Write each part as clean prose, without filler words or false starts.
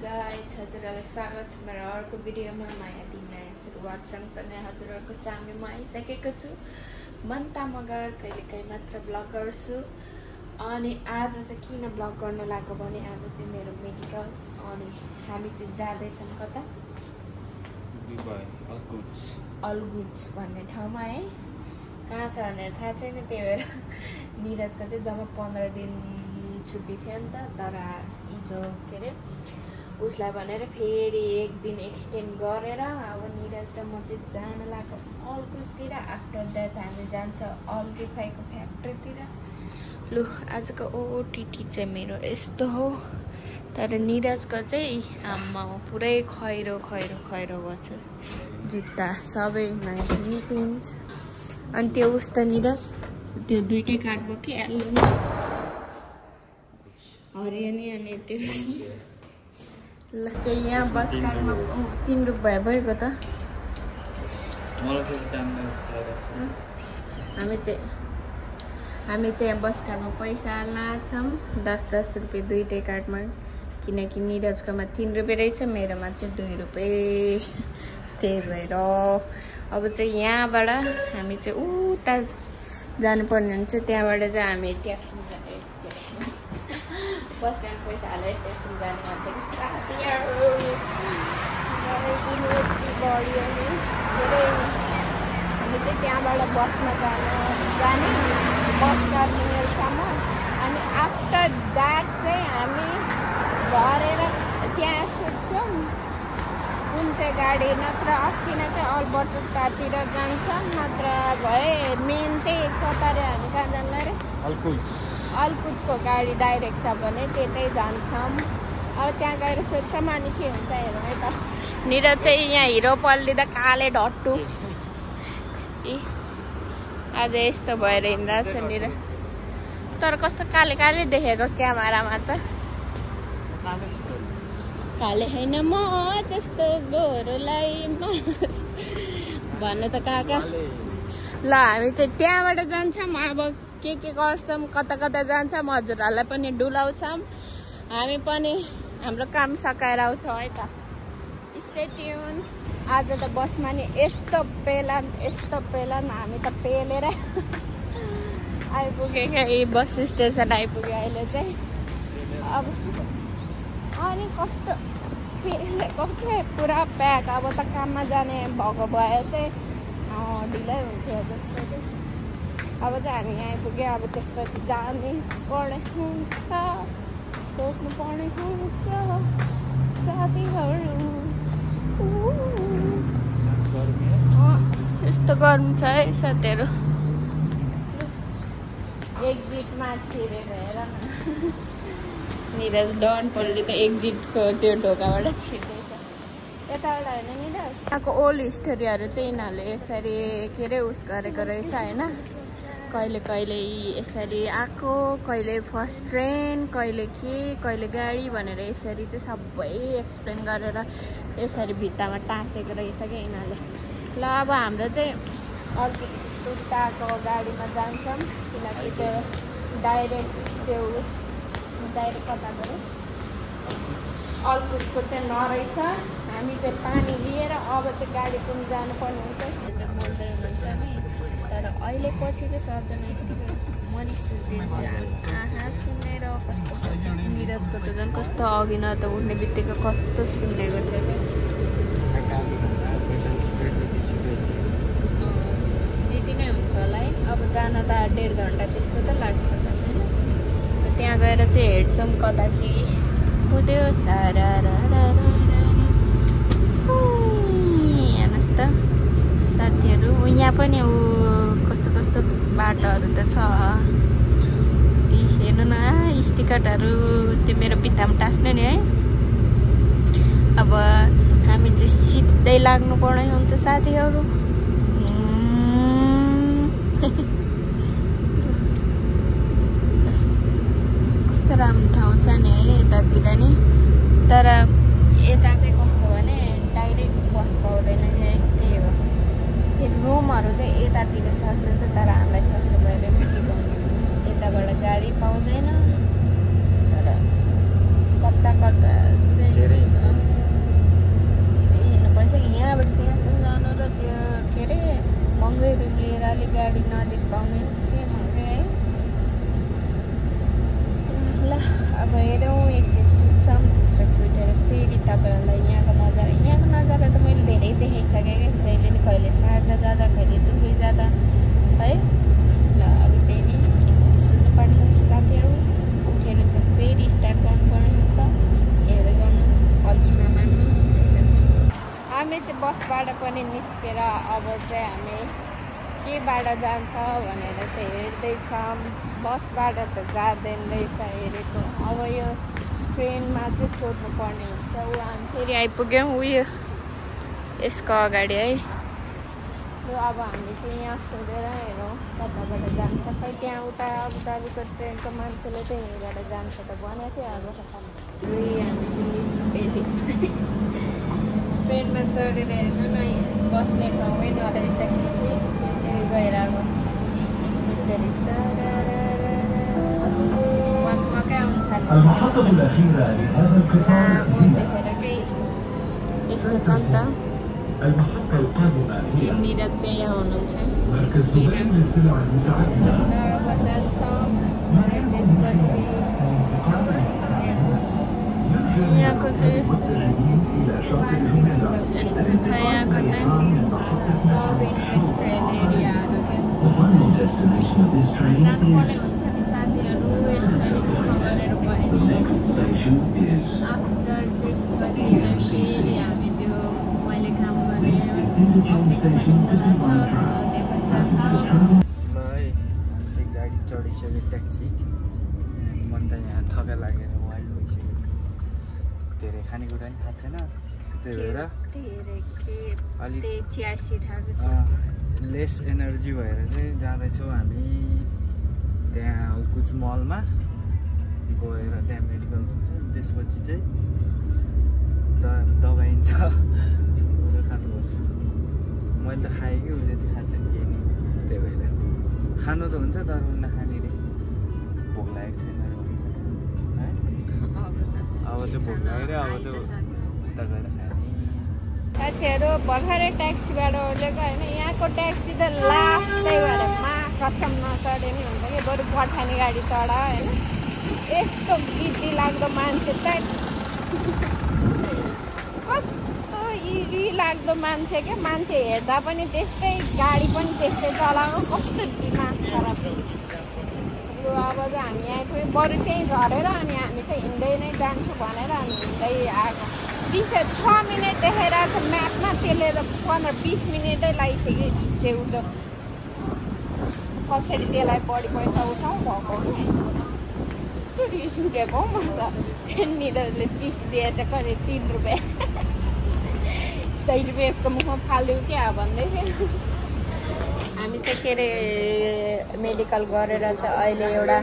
Guys, हजुरहरूलाई स्वागत छ मेरो अर्को भिडियोमा। माया दिने सुरुवात सँगसँगै हजुरहरूको सामनेमा आइसकेको छु। मन्ता मगर कहिलेकाहीँ मात्र ब्लग गर्छु। अनि आज चाहिँ किन ब्लग गर्न लागेको भने आज चाहिँ मेरो मेडिकल अनि हामी चाहिँ जाँदैछौँ कता अलगुज भन्ने ठाउँमा है। कहाँ छ भनेर थाहा छैन, त्यही भएर निरजको चाहिँ जम्मा 15 दिन छुट्टी थियो नि त। तर हिजो के अरे उसलाई भनेर फेरि 1 दिन एक्सटेन्ड गरेर अब निरज र म चाहिँ जान लाग्यो अलगुजतिर। आफ्टर द्याट हामी जान्छ अल्ट्रिफाईको फ्याक्ट्रीतिर। लु आजको ओटिटी चाहिँ मेरो यस्तो हो। तर निरजको चाहिँ आम्मा पुरै खैरो खैरो खैरो गर्छ, जुत्ता सबै न्यू पिन्स। अनि त्यो उस्तो निरज त्यो दुइटै काट्यो कि हरियो नि। अनि त्यो ल चाहिँ यहाँ बस काटमा 3 रुपियाँ भएको त। हामी चाहिँ बस कार्डमा पैसा लाछौँ 10-10 रुपियाँ दुइटै कार्डमा, किनकि निरजकोमा 3 रुपियाँ रहेछ, मेरोमा चाहिँ 2 रुपियाँ। त्यही भएर अब चाहिँ यहाँबाट हामी चाहिँ उता जानुपर्ने हुन्छ। त्यहाँबाट चाहिँ हामी ट्याक्सी बस स्ट्यान्ड पैसा हालेर ट्याक्सी जाने भन्छ कि बढ्यो नि धेरै। हामी चाहिँ त्यहाँबाट बसमा जाने बस टर्मिनलसम्म। अनि आफ्टर द्याट चाहिँ हामी झरेर त्यहाँ सोध्छौँ कुन चाहिँ गाडी, नत्र अस्ति नै चाहिँ अल्बर्टोतिर जान्छौँ, नत्र भए मेन चाहिँ कतारे हामी कहाँ जान्ला अरे अलकुजको गाडी डाइरेक्ट छ भने त्यतै जान्छौँ। अब त्यहाँ गएर सोध्छौँ अनि के हुन्छ हेरौँ है त। निरज चाहिँ यहाँ हिरो पल्लिँदा काले ढट्टु आज यस्तो भएर हिँडिरहेको छ निरज। तर कस्तो काले काले देखेको क्यामेरामा त। काले होइन म जस्तो गोरोलाई भन्नु त काका। ल हामी चाहिँ त्यहाँबाट जान्छौँ। अब के गर्छौँ, कता कता जान्छौँ, हजुरहरूलाई पनि डुलाउँछौँ। हामी पनि हाम्रो काम सकाएर आउँछौँ है त। Stay tune. आज त बसमा नि यस्तो पेलन हामी त पेलेर आइपुगेको। यही बस स्टेसन आइपुग्यो अहिले चाहिँ। अब अनि कस्तो पेलेको के पुरा प्याक। अब त काममा जाने भएको भए चाहिँ ढिलै हुन्थ्यो जस्तो चाहिँ। अब चाहिँ हामी यहाँ आइपुग्यो। अब त्यसपछि जाने पर्ने हुन्छ, सोध्नु पर्ने हुन्छ साथीहरू। यस्तो गर्नु छ है साथीहरू। एक्जिटमा छिरेर हेर न निरज डन पल्ली त एक्जिटको त्यो ढोकाबाट छिर्दैछ। यताबाट होइन निरज। यहाँको ओल्ड हिस्टोरीहरू चाहिँ यिनीहरूले यसरी के अरे उस गरेको रहेछ होइन। कहिले कहिले यसरी आएको, कहिले फर्स्ट ट्रेन, कहिले के, कहिले गाडी भनेर यसरी चाहिँ सबै एक्सप्लेन गरेर यसरी भित्तामा टाँसेको रहेछ क्या यिनीहरूले। ल अब हाम्रो चाहिँ अर्को उताको गाडीमा जान्छौँ, किनकि त्यो डाइरेक्ट कता गऱ्यो अलकुजको चाहिँ नरहेछ। हामी चाहिँ पानी लिएर अब चाहिँ गाडी पनि जानुपर्ने हुन्छ। बोल्दै हुनुहुन्छ नि, तर अहिले पछि चाहिँ सक्दैन। यतिकै मनिस आहा सुनेर कस्तो निरजको त झन् कस्तो अघि न त उठ्ने बित्तिकै कस्तो सुनेको थियो क्या। त्यति नै हुन्छ होला है। अब जान त 1.5 घन्टा त्यस्तो त लाग्छ त होइन। त्यहाँ गएर चाहिँ हेर्छौँ कता के हुँदै सारा हेर्नुहोस् त साथीहरू। यहाँ पनि कस्तो कस्तो बाटोहरू त छ। हेर्नु न स्टिकरहरू त्यो मेरो भित्तामा टाँस्ने नि है। अब हामी चाहिँ सिधै लाग्नु पर्ने हुन्छ साथीहरू। कस्तो राम्रो ठाउँ छ नि है यतातिर नि। तर यता चाहिँ कस्तो भने डाइरेक्ट बस पाउँदैन है। त्यही हो फेरि रुमहरू चाहिँ यतातिर सस्तो छ, तर हामीलाई सस्तो भएन के गर्नु। यताबाट गाडी पाउँदैन, तर कता कता चाहिँ बसबाट पनि निस्केर अब चाहिँ हामी केबाट जान्छ भनेर चाहिँ हेर्दैछौँ। बसबाट त जाँदैन रहेछ हेरेको। अब यो ट्रेनमा चाहिँ सोध्नु पर्ने हुन्छ। हामी फेरि आइपुग्यौँ उयो यसको अगाडि है। लु अब हामी चाहिँ यहाँ सोधेर हेरौँ कताबाट जान्छ। खै त्यहाँ उता अबुधाबीको ट्रेनको मान्छेले चाहिँ यहीँबाट जान्छ त भनेको थियो। अब हामी चाहिँ ट्रेनमा चढेर हेर्नु न बस्ने ठाउँै नरहेछ कि त्यसरी गएर अब यसरी मकै आउनु थाल्छ। लामो देखेर केही यस्तो छ नि त। निरज चाहिँ यहाँ हुनुहुन्छ। त्यसपछि यहाँको चाहिँ यस्तो छ यहाँको चाहिँ सब इन्डस्ट्रियल एरियाहरू जानुपर्ने हुन्छ नि साथीहरू। यसरी गरेर भयो नि। आफ्टर त्यसपछि फेरि हामी त्यो मैले काम गरेँ अफिसमा जान्छ। ल है हामी चाहिँ गाडी चढिसक्यो ट्याक्सी। मन त यहाँ थका लागेर वाइल्ड भइसक्यो। धेरै खानेकुरा पनि थाहा छैन त्यही भएर अलिक लेस एनर्जी भएर चाहिँ जाँदैछौँ हामी। त्यहाँ कुछ मलमा गएर त्यहाँ मेडिकल हुन्छ। त्यसपछि चाहिँ दबाइन्छ खानुपर्छ। मैले त खाएँ कि उसले चाहिँ खान्छ नि केही नि। त्यही भएर खानु त हुन्छ तर नखाने रे भोक लागेको छैन है। अब चाहिँ भोक लागेर अब चाहिँ उता गएर खाने। साथीहरू भर्खरै ट्याक्सीबाट ओर्लेको होइन। यहाँको ट्याक्सी त लास्टै भएर कसम नचढे नि हुन्छ कि बरु पठाने गाडी चढा होइन। यस्तो बित्ती लाग्दो मान्छे त कस्तो इरी लाग्दो मान्छे क्या। मान्छे हेर्दा पनि त्यस्तै गाडी पनि त्यस्तै चलाउनु कस्तो दिमाग खराब। अब चाहिँ हामी आइपुग्यौँ। बरु त्यहीँ झरेर अनि हामी चाहिँ हिँड्दै नै जान्छु भनेर अनि हिँड्दै आएको। 6 मिनट देखाइरहेको छ म्यापमा। त्यसले त 15-20 मिनटै लागिसक्यो। हिस्से उठ्दो कसरी त्यसलाई बढी पैसा उठाउँ भएको नि। त्यो रिस उठेको हौ म त। त्यहाँनिरले 30 दिएछ कति 3 रुपियाँ 100 रुपियाँ यसको मुखमा फाल्दिउँ क्या भन्दै थियो। हामी चाहिँ के अरे मेडिकल गरेर चाहिँ अहिले एउटा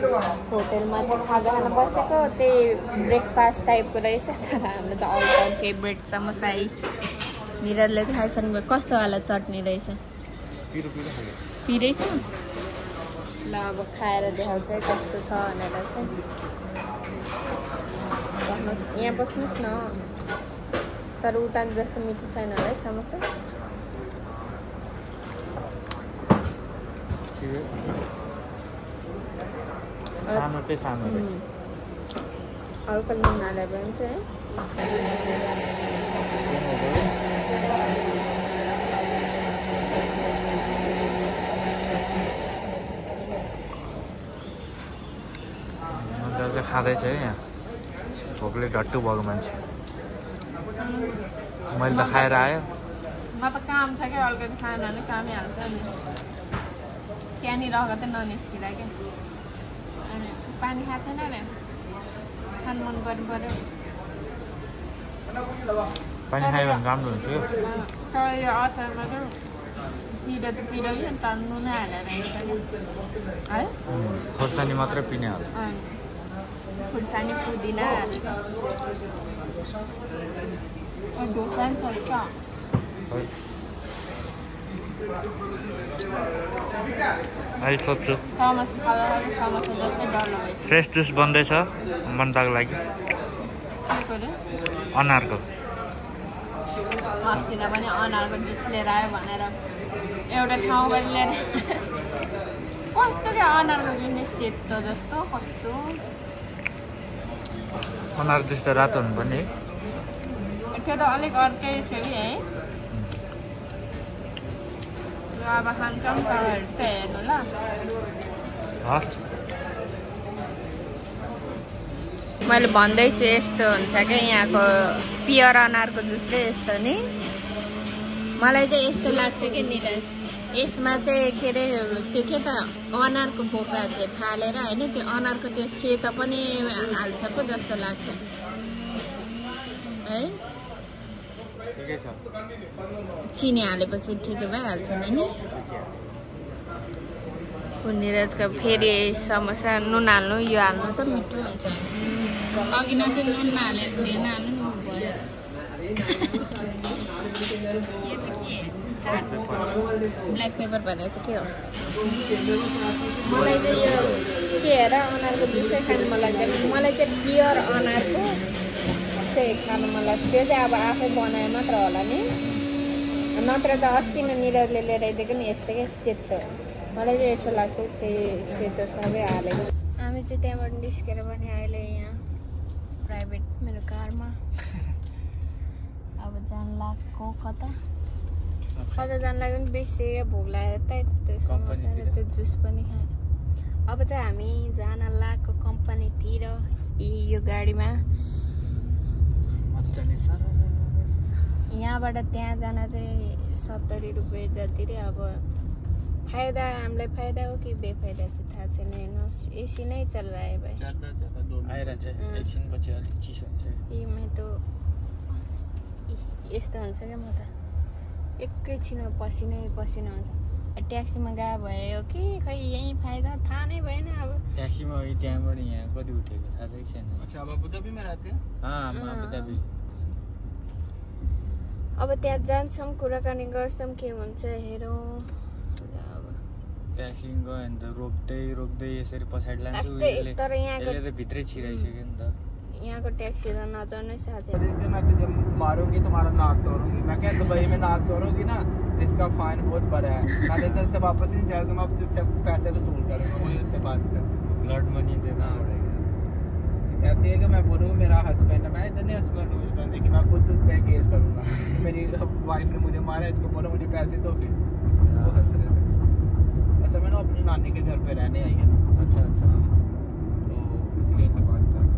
होटेलमा चाहिँ खाजा खान बसेको। त्यही ब्रेकफास्ट टाइपको रहेछ। तर हाम्रो चाहिँ अल टाइम फेभरेट समोसाई। निरजले चाहिँ खाइसक्नु भयो। कस्तो वाला चटनी रहेछ? पिरै छ। ल अब खाएर देखाउँछ है कस्तो छ भनेर चाहिँ। यहाँ बस्नुहोस् न। तर उता जस्तो मिठो छैन होला है समोसा। सानो चाहिँ सानो रहेछ। हल्का नुन हालेर पनि चाहिँ चाहिँ खाँदैछ है। यहाँ भोकले डट्टु भएको मान्छे। मैले त खाएर आयो। म त काम छ क्या अलिकति खाएन भने कामै हाल्छ नि। त्यहाँनिर त ननिस्किँदा क्या। अनि पानी खाएको थिएन नि खानु मन गर्नु पऱ्यो। पानी खायो भने राम्रो हुन्छ। तर यो अचारमा चाहिँ पिरो त पिरो कि तर नुनै हालेर है। खोर्सानी मात्रै पिने हाल्छ। खुर्सानी पुदिना ढोसा पनि छ क्या। अहिले सोध्छु समोसा खाँदा समोसा जस्तै डर भएछ। फ्रेस जुस बन्दैछ मन्ताको लागि। अनारको अस्तिलाई पनि अनारको जुस लिएर आयो भनेर एउटा ठाउँबाट लिएर कस्तो क्या अनारको जुस नि सेतो जस्तो कस्तो। अनार जुस त रातो हुनुपर्ने है। त्यो त अलिक अर्कै थियो कि है। अब खान्छौँ तपाईँहरू चाहिँ हेर्नु ल। मैले भन्दैछु यस्तो हुन्छ क्या यहाँको पियर अनारको जुस चाहिँ यस्तो नि मलाई चाहिँ यस्तो लाग्छ कि निरज यसमा चाहिँ के अरे त्यो के त अनारको बोक्रा चाहिँ फालेर होइन त्यो अनारको त्यो सेतो पनि हाल्छ पो जस्तो लाग्छ है चिनी हालेपछि ठिकै भइहाल्छ नि निरजको फेरि समोसा नुन हाल्नु यो हाल्नु त मिठो हुन्छ अघि न चाहिँ नुन नहालेर धेरै नहाल्नु भयो यो चाहिँ के ब्ल्याक पेपर भनेर चाहिँ के हो मलाई चाहिँ यो के हेर अनारको जुसै खानु मन लाग्दैन मलाई चाहिँ प्योर अनारको चाहिँ खानु मन लाग्छ त्यो चाहिँ अब आफै बनाए मात्र होला नि नत्र त अस्ति नै निरजले लिएर आइदिएको नि यस्तो क्या सेतो मलाई चाहिँ यस्तो लाग्छ त्यही सेतो सबै हालेको हामी चाहिँ त्यहाँबाट निस्केर पनि अहिले यहाँ प्राइभेट मेरो कारमा अब जान लाग्यो कता जान लाग्यो नि बेसी भोक लागेर त त्यो समोसा र त्यो जुस पनि खायो अब चाहिँ हामी जान लागेको कम्पनीतिर यो गाडीमा यहाँबाट त्यहाँ जान चाहिँ 70 रुपियाँ जति रे अब फायदा हामीलाई फायदा हो कि बेफायदा चाहिँ थाहा छैन हेर्नुहोस् एसी नै चल रहा है भाइ यीमै त यस्तो हुन्छ क्या म त एकैछिनमा पसिनै पसिना हुन्छ ट्याक्सीमा गए भयो कि खै यहीँ फाइदा थाहा नै भएन अब ट्याक्सीमा त्यहाँबाट यहाँ कति उठेको थाहा छ कि छैन अच्छा अब अबुधाबीमा रहते हैं अबुधाबी अब त्यहाँ जान्छौँ कुराकानी गर्छौँ के हुन्छ हेरौँ ट्याक्सी गयो भने त रोक्दै यसरी पछाडि लान्छु तर यहाँको भित्रै छिराइसक्यो नि त यहाँ को टैक्सी तो नजर नहीं साथ है मैं तुझे मारूंगी तुम्हारा नाक तोड़ूंगी मैं क्या दुबई में नाक तोड़ूंगी ना इसका फाइन बहुत बड़ा है ना इधर से वापस नहीं जाऊंगा मैं तुझसे पैसे वसूल करूंगा मुझे उससे बात कर ब्लड मनी देना पड़ेगा कहती है कि मैं बोलूँगा मेरा हस्बैंड है मैं इधर नहीं हस्बैंड देखिए मैं खुद पे केस करूँगा मेरी वाइफ ने मुझे मारा इसको बोलो मुझे पैसे दो फिर वो हंस रहे थे ऐसा मैं अपनी नानी के घर पे रहने आई है अच्छा तो इसलिए ऐसे बात कर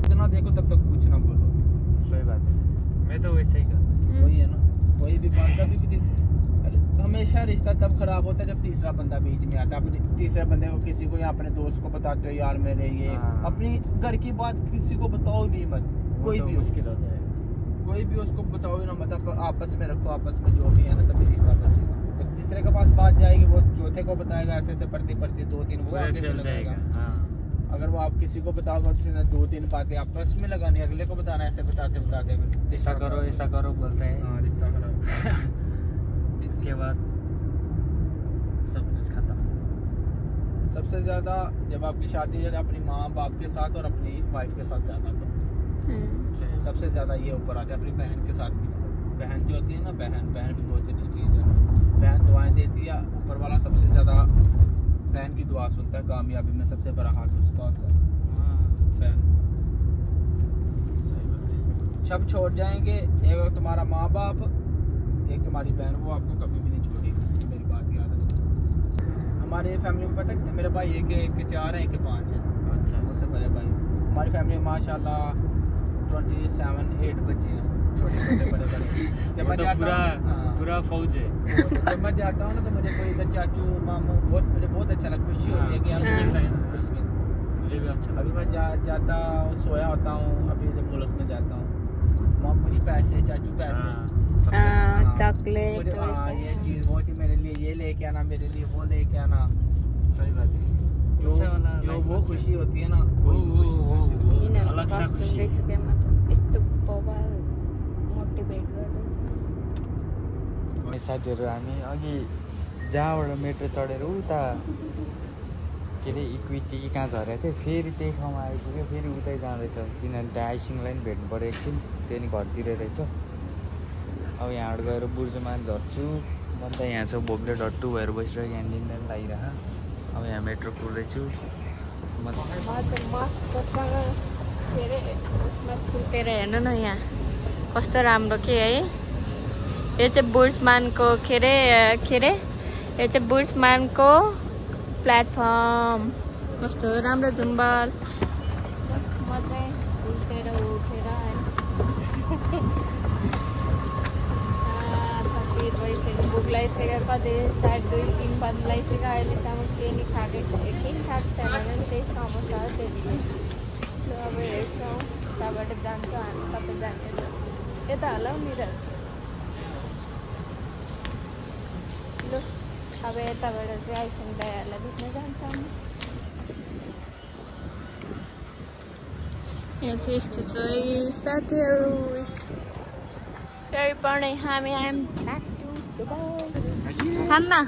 जितना देखो तब तक कुछ ना बोलो सही बात है मैं तो वैसे ही करता वही है ना वही भी बात कभी भी हमेशा रिश्ता तब खराब होता है जब तीसरा बंदा बीच में आता है अपने तीसरे बंदे को किसी को या अपने दोस्त को बताते हो यार मेरे ये अपनी घर की बात किसी को बताओ भी मत कोई भी मुश्किल होता है कोई भी उसको बताओ ना मत आपस में रखो आपस में जो भी है ना तभी रिश्ता बचेगा तो तीसरे के पास बात जाएगी वो चौथे को बताएगा ऐसे ऐसे पढ़ते 2-3 वो आगे चल जाएगा अगर वो आप किसी को बताओगे तो 2-3 बातें आपस में लगानी अगले को बताना ऐसे बताते ऐसा करो बोलते हैं रिश्ता करो इसके बाद सब कुछ खत्म सबसे ज्यादा जब आपकी शादी है अपनी माँ बाप के साथ और अपनी वाइफ के साथ ज्यादा करो सबसे ज्यादा ये ऊपर आते हैं अपनी बहन के साथ भी करो बहन जो होती है ना बहन भी बहुत अच्छी चीज़ है बहन दुआएं देती है ऊपर वाला सबसे ज्यादा बहन की दुआ सुनता है कामयाबी में सबसे बड़ा हाथ उसका होता है सब छोड़ जाएंगे एक तुम्हारा माँ बाप एक तुम्हारी बहन वो आपको कभी भी नहीं छोड़ेगी मेरी बात याद है हमारे फैमिली में पता है मेरे भाई एक के 4 है एक के 5 है अच्छा उससे बड़े भाई हमारी फैमिली में माशाल्लाह 27-8 बच्चे हैं छोटे बड़े जब मैं जाता पूरा फौज है जब मैं जाता हूँ ना तो मुझे कोई इधर चाचू मामू मुझे बहुत अच्छा लगता खुशी होती है कि हम मुझे भी अच्छा अभी मैं जाता सोया होता हूँ अभी जब मुल्क में जाता हूँ मामू जी पैसे चाचू पैसे चॉकलेट ये चीज़ वो चीज़ मेरे लिए ये लेके आना मेरे लिए वो लेके आना सही बात है जो वो खुशी होती है ना वो अलग सा खुशी साथीहरू हामी अघि जहाँबाट मेट्रो चढेर उता के अरे इक्विटी कहाँ झरेको थियो फेरि त्यही ठाउँमा आइपुग्यो फेरि उतै जाँदैछ किनभने त्यहाँ आइसिङलाई पनि भेट्नु पऱ्यो एकछिन त्यो नि घरतिर रहेछ अब यहाँबाट गएर बुर्जुमान झर्छु म त यहाँ छ भोकले डट्टु भएर बसिरहेको यहाँ निन्दा पनि लागिरह अब यहाँ मेट्रो कुर्दैछु सुतेर हेर्नु न यहाँ कस्तो राम्रो के है यो चाहिँ बुर्जमानको के अरे यो चाहिँ बुर्जमानको प्लेटफर्म कस्तो राम्रो जुम्बल म चाहिँ सुतेर उठेर बदलाइसक्यो कति सायद 2-3 बदलाइसक्यो अहिलेसम्म केही नि खाएको छैन भने त्यही समस्या हो त्यति अब हेर्छौँ त्यहाँबाट जान्छ हामी तपाईँ जाने यता होला नि र ल अब यताबाट चाहिँ आइसङ दाइहरूलाई भेट्न जान्छौँ यहाँ चाहिँ यस्तो छ साथीहरू त्यही पढ्ने हामी आयौँ ब्याक टु दुबई खान्न हामी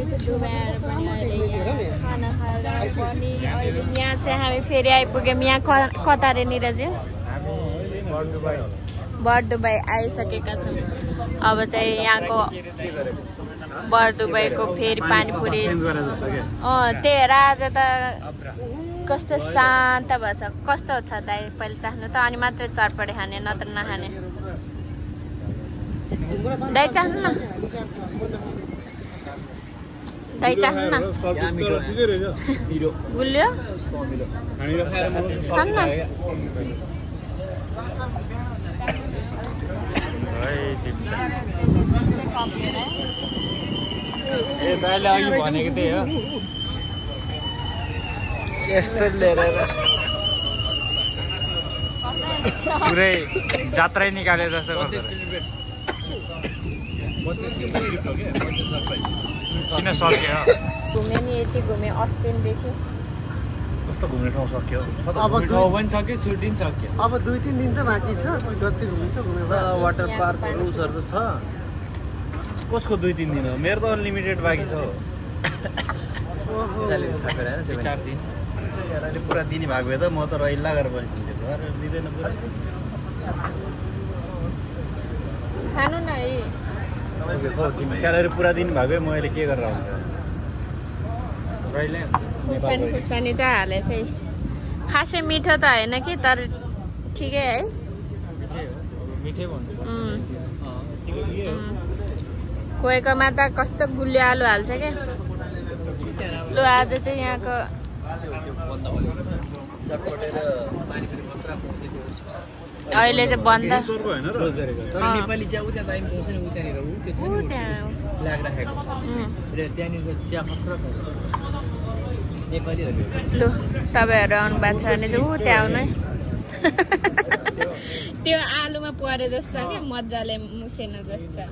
चाहिँ दुबई आएर पनि अहिले खाना खाएर पनि अहिले यहाँ चाहिँ हामी फेरि आइपुग्यौँ यहाँ कता रे निरज बरदुबई आइसकेका छौँ अब चाहिँ यहाँको बरदुबईको फेरि पानीपुरी त्यही हेर आज त कस्तो शान्त भएछ कस्तो छ दाइ पहिले चाख्नु त अनि मात्रै चटपटे खाने नत्र नखाने दाइ चाख्नु न दाइ चाख्नु न गुलियो खानु न भनेको त्यही हो यस्तो लिएर पुरै जात्रै निकाले जस्तो गर्दो किन सक्यो घुमे नि यति घुमे अस्तिनदेखि कस्तो घुम्ने ठाउँ सक्यो अब ठाउँ पनि सक्यो छुट्टी पनि सक्यो अब 2-3 दिन त बाँकी छ कति घुम्छ घुमेर वाटर पार्क रुसहरू त छ कसको 2-3 दिन हो मेरो त अनलिमिटेड बाँकी छ स्यालेरी थापेर होइन त्यो 4 दिन स्यालेरी पुरा दिने भएको भए त म त रहिल्ला गरेर बसिदिन्थेँ घर दिँदैन पुरा खानु न है स्यालेरी पुरा दिनु भएको भए म अहिले के गरेर आउँथेँ खुर्सानी चाहिँ हाले चाहिँ खासै मिठो त होइन कि तर ठिकै है कोहीकोमा त कस्तो गुलियो आलु हाल्छ क्या लु आज चाहिँ यहाँको अहिले चाहिँ बन्द नेपाली चिया उता दाइम पाउँछ नि उतानिर उ त्यो छ नि ल्याग राखेको र त्यहाँनिर चिया मात्र नेपाली लु तपाईँहरू आउनु भएको छ भने चाहिँ ऊ त्यहाँ आउनु है त्यो आलुमा परे जस्तो छ क्या मजाले मुसेन जस्तो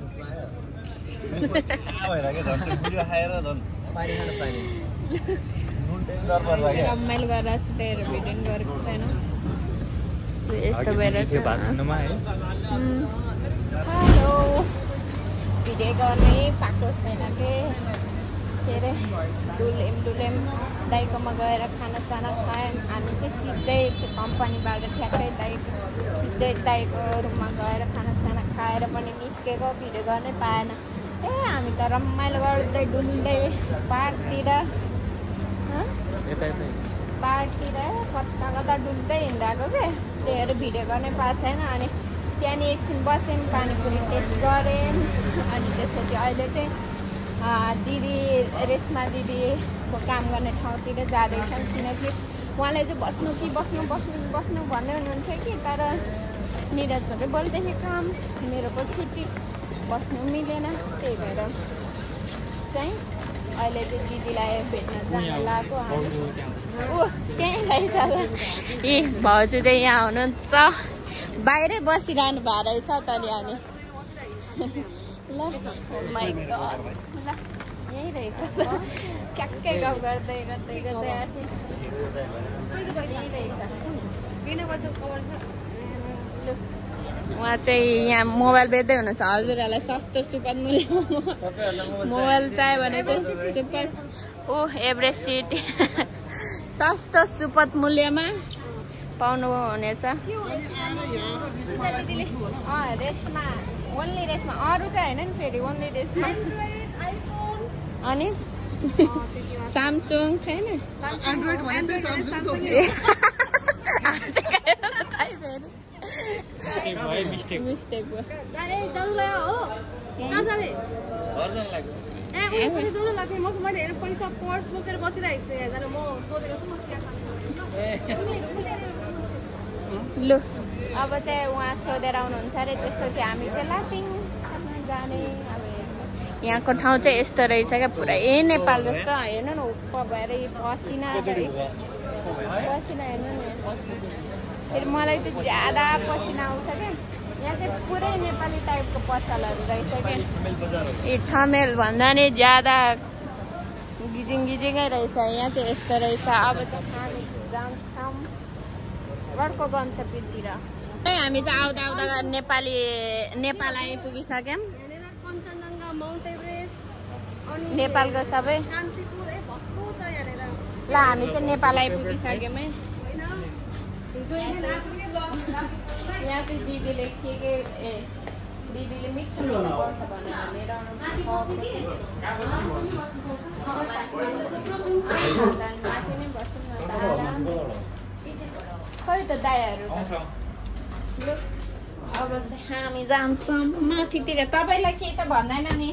रमाइलो गरेर त्यहीहरू भिडियो गरेको छैन यस्तो भइरहेछ हेलो भिडियो गर्नै पाएको छैन के अरे डुलेम दाइकोमा गएर खानासाना खायौँ हामी चाहिँ सिधै त्यो कम्पनीबाट ठ्याक्कै सिधै दाइको रुममा गएर खानासाना खाएर पनि निस्केको भिडियो गर्नै पाएन हामी त रमाइलो गर्दै डुल्दै पार्कतिर कता कता डुल्दै हिँडेको के त्यहीहरू भिडियो गर्नै पाएको छैन अनि त्यहाँनिर एकछिन बस्यौँ पानीपुरी टेस्ट गऱ्यौँ अनि त्यसपछि अहिले चाहिँ दिदी रेशमा दिदीको काम गर्ने ठाउँतिर जाँदैछौँ किनकि उहाँले चाहिँ बस्नु भन्दै हुनुहुन्थ्यो कि तर निरजको चाहिँ बोल्दैथियो काम मेरो पो छुट्टी बस्नु मिलेन त्यही भएर चाहिँ अहिले चाहिँ दिदीलाई भेट्न जान लागेको त्यहीँ रहेछ ए भाउजू चाहिँ यहाँ हुनुहुन्छ बाहिरै बसिरहनु भएको रहेछ तले अनि ल माइ गड ल यही रहेछ क्याक्कै गफ गर्दै उहाँ चाहिँ यहाँ मोबाइल बेच्दै हुनुहुन्छ हजुरहरूलाई सस्तो सुपथ मूल्य मोबाइल चाहियो भने चाहिँ सुपर एभरेस्ट सिट सस्तो सुपथ मूल्यमा पाउनु हुनेछ रेसमा ओन्ली रेसमा अरू चाहिँ होइन नि फेरि ओन्ली रेसमा अनि सामसुङ छैन मिस्टेक भयो मैले पैसा पर्स बोकेर बसिरहेको छु यहाँ म सोधेको छु लु अब चाहिँ उहाँ सोधेर आउनुहुन्छ अरे त्यसपछि हामी चाहिँ लाफिङ जाने अब यहाँको ठाउँ चाहिँ यस्तो रहेछ क्या पुरै नेपाल जस्तो हेर्नु न उप भएर पसिना हेर्नु न फेरि मलाई चाहिँ ज्यादा पसिना आउँछ क्या यहाँ चाहिँ पुरै नेपाली टाइपको पसलहरू रहेछ क्या यी ठमेल भन्दा नि ज्यादा गिजिङै रहेछ यहाँ चाहिँ यस्तो रहेछ अब चाहिँ हामी जान्छौँ अर्को गन्तव्यतिर हामी चाहिँ आउँदा नेपाल आइपुगिसक्यौँ कञ्चनजङ्घा माउन्ट एभरेस्ट अनि नेपालको सबै कान्तिपुर भक्कु छ यहाँनिर ल हामी चाहिँ नेपाल आइपुगिसक्यौँ है यहाँ चाहिँ दिदीले दिदीले मिठो बनाउँछ भनेर लिएर माथि नै बस्छौँ न खै त दायाहरू अब चाहिँ हामी जान्छौँ माथितिर तपाईँलाई केही त भन्दैन नि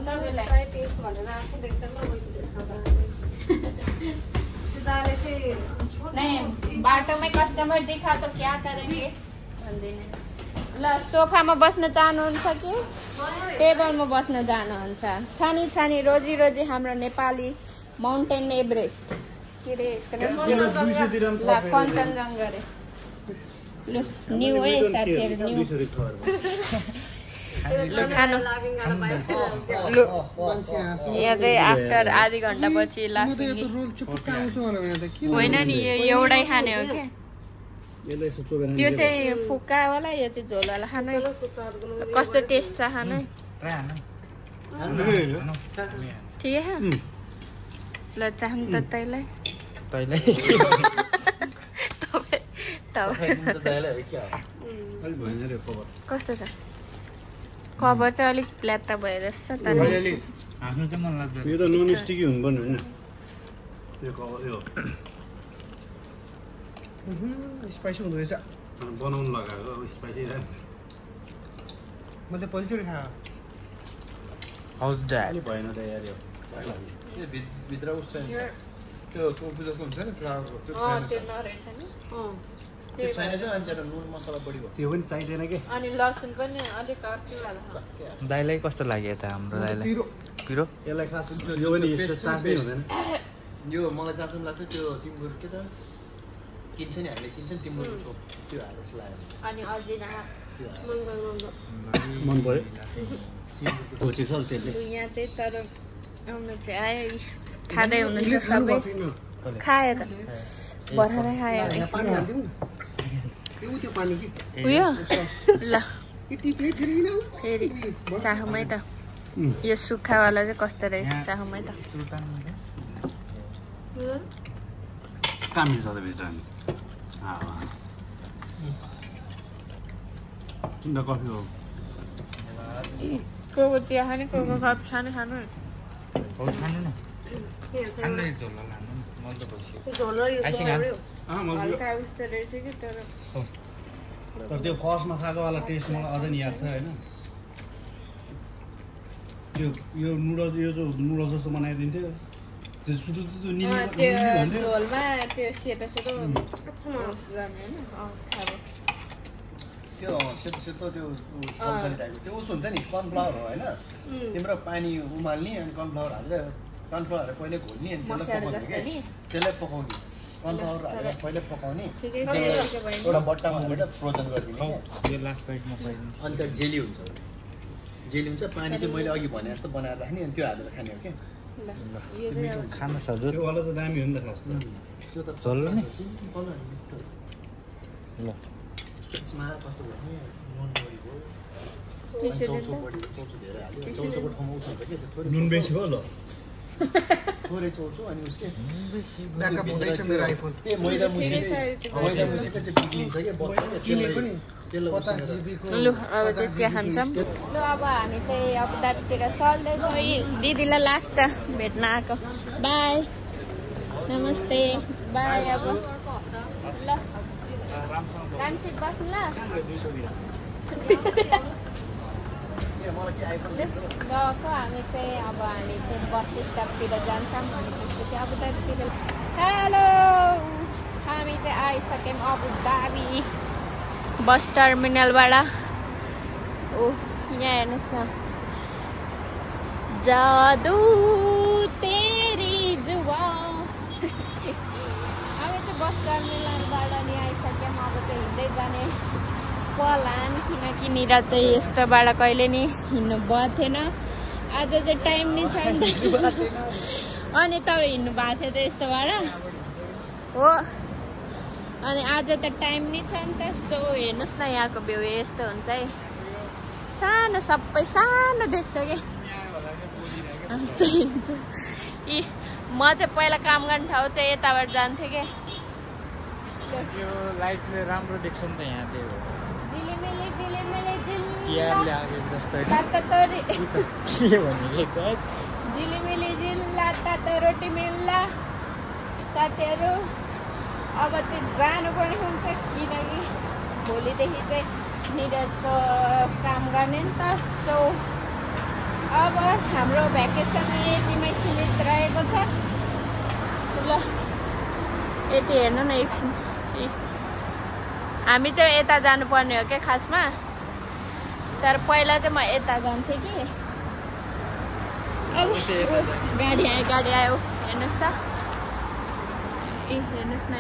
तपाईँलाई टेस्ट भनेर आफू देख्दैन नहीं बाटोमै कस्टमर देखा तो क्या करेंगे भन्दैन ल सोफामा बस्न चाहनुहुन्छ कि टेबलमा बस्न जानुहुन्छ छानी रोजी हाम्रो नेपाली माउन्टेन एभरेस्ट के रे यसको नाम ल कञ्चनजङ्घा रे लु न्यू है साथीहरु न्यू लु खानु लु यहाँ चाहिँ आफ्टर आधी घन्टा पछि लाग्छ होइन नि यो एउटै खाने हो क्या त्यो चाहिँ फुक्कावाला यो चाहिँ झोलवाला खानु कस्तो टेस्ट छ खानु ठिकै छ ल चाहनु त तैँलाई कस्तो छ कभर चाहिँ अलिक प्ल्यात्ता भएर जस्तो तर आफ्नो चाहिँ मन लाग्दैन यो त नन स्टिकी हुनुपर्ने होइन यो कभर यो स्पाइसी हुँदो रहेछ बनाउनु लगाएको अब स्पाइसी म चाहिँ पहिलोचोटि खाएँ हाउस ड्याड भएन त यार यो भित्र उस चाहिन्छ त्यो कोपी जस्तो हुन्छ नि फ्लावरको त्यो छैन छ अनि त्यहाँ नुन मसला बढी भयो त्यो पनि चाहिँदैन के अनि लसुन पनि अलिक अर्कै दाइलाई कस्तो लाग्यो त हाम्रो दाइलाई पिरो यसलाई खास यो पनि यस्तो चास्नै हुँदैन यो मलाई चासो लाग्छ त्यो तिम्रो के त किन्छ नि हामीले किन्छ नि तिम्रो छोप त्यो हालेर जस्तो लाग्यो अनि अर्जिना मन पर्यो खोचेको छ त्यसले यहाँ चाहिँ तर आउनु चाहिँ आयो खाँदै हुनुहुन्छ सबै खायो त भर्खरै खायो पानी हाल्दिउँ न त्यो पानी कि उयो ल फेरि चाहुमै त यो सुक्खावाला चाहिँ कस्तो रहेछ चाहुमै त काम मिल्छ त भित्र चिन्ता कफी हो को चिया खाने को कप सानो खानु खानु न खानु झोल लानु मन त भइसक्यो हल्का उस्तो रहेछ कि तर तर त्यो फर्स्टमा खाएकोवाला टेस्ट मलाई अझै नि याद छ होइन त्यो यो नुडल्स जस्तो बनाइदिन्थ्यो त्यो सुधु त्यो झोलमा त्यो सेतो त्यो सेतो त्यो त्यो उस हुन्छ नि कर्नफ्लावर हो होइन तिम्रो पानी उमाल्ने अनि कर्नफ्लावर हालेर पहिले घोल्ने अनि त्यसलाई पकाउने कर्नफ्लावर हालेर पहिले पकाउने एउटा बट्टामा हालेर फ्रोजन गरिदिने यो लास्ट बाइटमा पाइदिन्छ अनि त्यहाँ जेली हुन्छ पानी चाहिँ मैले अघि भने जस्तो बनाएर राख्ने अनि त्यो हालेर खाने हो क्या खान सजिलो त्यो वाला चाहिँ दामी हो नि त खास त त्यो त झोल नि ल त्यसमा कस्तो भने नुन बढी भयो चौचो धेरै हाल्यो चौचोको ठाउँमा उस हुन्छ कि नुन बेसी भयो ल थोरै चौचो अनि उसके ब्याकअप हुँदैछ मेरो आइफोन त्यो मैदा मुसेको त्यो बिग्लिन्छ कि बच्छ नि त्यसलाई 50 GB को लु अब चाहिँ चिया खान्छौँ लु अब हामी चाहिँ अब दाजुतिर चल्दै गयो दिदीलाई लास्ट भेट्न आएको बाई नमस्ते बाई अब ल रामसित बस्नु ल गएको हामी चाहिँ बस स्टपतिर जान्छौँ अनि त्यसपछि अबु धाबीतिर हेलो हामी चाहिँ आइसक्यौँ अबु धाबी बस टर्मिनलबाट यहाँ हेर्नुहोस् न जादू तेरी जुवा हामी चाहिँ बस टर्मिनलबाट नि आइसक्यौँ अब चाहिँ हिँड्दै जाने प्लान किनकि निरा चाहिँ यस्तोबाट कहिले नि हिँड्नु भएको थिएन आज चाहिँ टाइम नि छैन अनि तपाईँ हिँड्नु भएको थियो त यस्तोबाट हो अनि आज त टाइम नि छ नि त सो हेर्नुहोस् न यहाँको भ्यू यस्तो हुन्छ है सानो सबै सानो देख्छ कि ए म चाहिँ पहिला काम गर्ने ठाउँ चाहिँ यताबाट जान्थेँ क्या यो लाइटले राम्रो देख्छ नि त यहाँ त्यही हो झिलिमिली झिलिमिली तिहारले आएको जस्तो के भनेको झिलिमिली झिल्ला तातो रोटी मिल्ला साथीहरू अब चाहिँ जानुपर्ने हुन्छ किनकि भोलिदेखि चाहिँ निरजको काम गर्ने नि त सो अब हाम्रो भ्याकेसन यतिमै सीमित रहेको छ ल यति हेर्नु न एकछिन हामी चाहिँ यता जानुपर्ने हो क्या खासमा तर पहिला चाहिँ म यता जान्थेँ कि अब गाडी आयो हेर्नुहोस् त ए हेर्नुहोस् न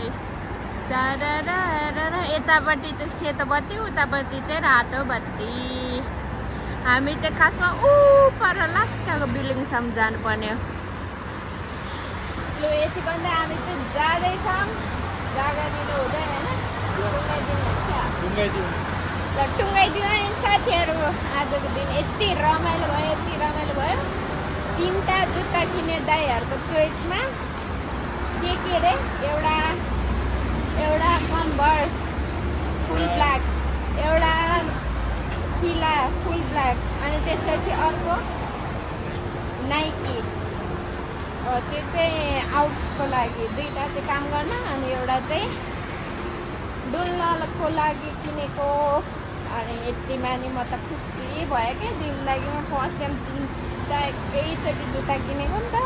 यतापट्टि चाहिँ सेतो बत्ती उतापट्टि चाहिँ रातो बत्ती हामी चाहिँ खासमा पर लास्टको बिल्डिङसम्म जानुपर्ने हो ल यति भन्दा हामी चाहिँ जाँदैछौँ जग्गा दिनु हुँदैन होइन टुङ्गाइदिउँ है साथीहरू आजको दिन यति रमाइलो भयो 3टा जुत्ता किने दाइहरूको चोइसमा के अरे एउटा कन्भर्स फुल ब्ल्याक एउटा फिला फुल ब्ल्याक अनि त्यसपछि अर्को नाइकी त्यो चाहिँ आउटको लागि 2टा चाहिँ काम गर्न अनि एउटा चाहिँ डुल्नको लागि किनेको अनि यतिमा नि म त खुसी भयो क्या जिन्दगीमा फर्स्ट टाइम 3टा एकैचोटि जुत्ता किनेको नि त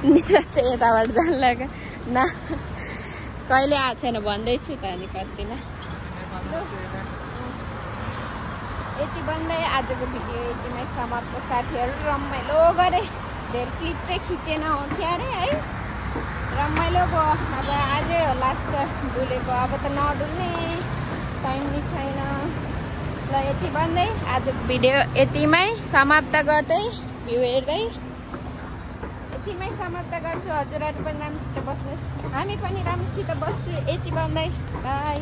निरा चाहिँ यताबाट जानु लाग्यो न कहिले आएको छैन भन्दैछु त अनि कतिना यति भन्दै आजको भिडियो यतिमै समाप्त साथीहरू रमाइलो गरे धेरै क्लिप चाहिँ खिचेन हुन्थ्यो अरे है रमाइलो भयो अब आजै हो लास्ट डुलेको अब त नडुल्ने टाइम नि छैन ल यति भन्दै आजको भिडियो यतिमै समाप्त गर्दै भ्यू हेर्दै यतिमै समाप्त गर्छु हजुरहरू पनि राम्रोसित बस्नुहोस् हामी पनि राम्रोसित बस्छु यति भन्दै बाई